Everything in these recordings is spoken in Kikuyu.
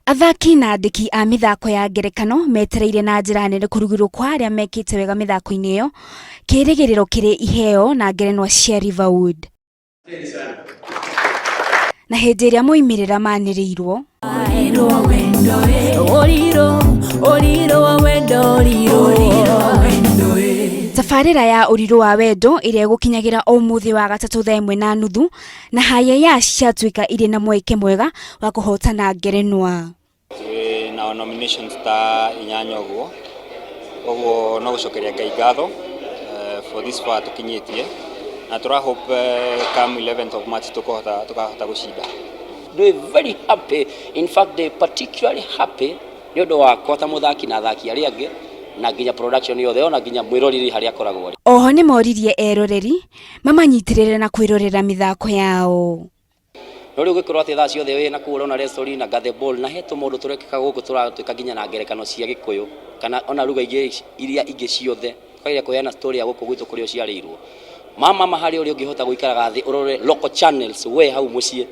Athaki na andĩki a mĩthako ya ngerekano metereire na njĩra nene kũrugĩrwo kwa arĩa mekĩte wega mĩthako-inĩ ĩyo, kĩrĩgĩrĩro kĩrĩ iheo na ngerenwa cia Riverwood. Na hĩndĩ ĩrĩa moimĩrĩra manĩrĩirwo, tabarĩra ya ũrirũ wa wendo ĩrĩa ĩgũkinyagĩra o ũmũthĩ wa gatatũ thaa 1:30 na Hayaya ciatuĩka irĩ na mweke mwega wa kũhotana ngerenwa. Twĩ na nominations ta inyanya ũguo, koguo no gũcokeria Ngai ngatho for this far tũkinyĩtie, na tũra hope come 11th of March tũkahota tũkahota gũcinda. Ndĩ very happy, in fact ndĩ particularly happy nĩ ũndũ wakwa ta mũthaki na athaki arĩa angĩ na nginya production yothe ona nginya mwĩroreri harĩa akoragwo arĩ. Oho nĩ moririe eroreri mamanyitĩrĩre na kwĩrorera mĩthako yao. No rĩu ũgĩkorwo atĩ thaa ciothe wĩ na kũu ũrona wrestling na gathe ball na he tũmaũndũ tũrekĩka gũkũ tũratuĩka nginya na ngerekano cia Gĩkũyũ kana ona lugha ingĩ iria ingĩ ciothe tũkageria kũheana story ya gũkũ gwitũ kũrĩa ũciarĩirwo. Ma mama harĩ ũrĩa ũngĩhota gũikaraga thĩ ũrore local channels we hau mũciĩ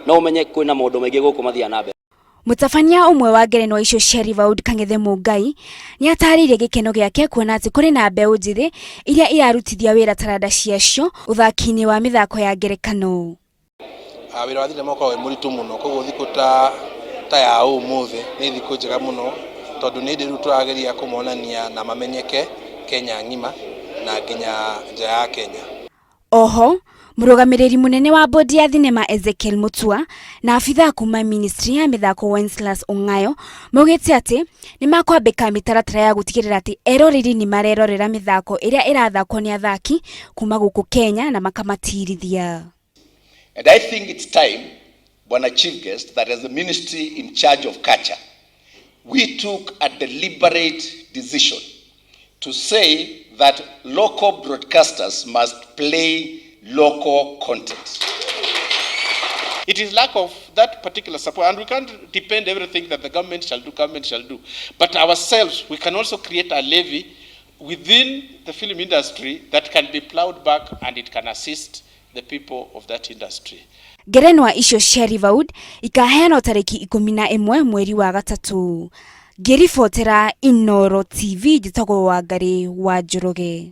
no ũmenye kwĩna maũndũ maingĩ gũkũ mathiaga na mbere. Mũtabania ũmwe wa ngerenwa icio cia Riverwood Kang'ethe Mũngai nĩ atarĩirie gĩkeno gĩake kuona atĩ kũrĩ na mbeũ njĩthĩ iria irarutithia wĩra taranda ciacio ũthaki-inĩ wa mĩthako ya ngerekano. Wĩra wa thinema ũkoragwo wĩ mũritũ mũno, koguo thikũ ta ta ya ũmũthĩ nĩ thikũ njega mũno, tondũ nĩ hĩndĩ rĩu tũrageria kũmonania na mamenyeke Kenya ng'ima na nginya nja ya Kenya. Oho, mũrũgamĩrĩri mũnene wa bodi ya thinema Ezekiel Mutua na abithaa kuma ministry ya mĩthako Wenceslas Ong'ayo maugĩte atĩ nĩ makwambĩka mĩtaratara ya gũtigĩrĩra atĩ eroreri nĩ marerorera mĩthako ĩrĩa ĩrathakwo nĩ athaki kuma gũkũ Kenya na makamatirithia. And I think it's time, Bwana Chief Guest, that as the ministry in charge of culture, we took a deliberate decision to say that local broadcasters must play local content. It is lack of that particular support, and we can't depend everything that the government shall do, government shall do. But ourselves, we can also create a levy within the film industry that can be plowed back and it can assist the people of that industry. Ngerenwa icio cia Riverwood ikaheanwo tarĩki 11 mweri wa gatatũ. Ngĩribotera Inooro TV, njĩtagwo Wangarĩ wa Njoroge.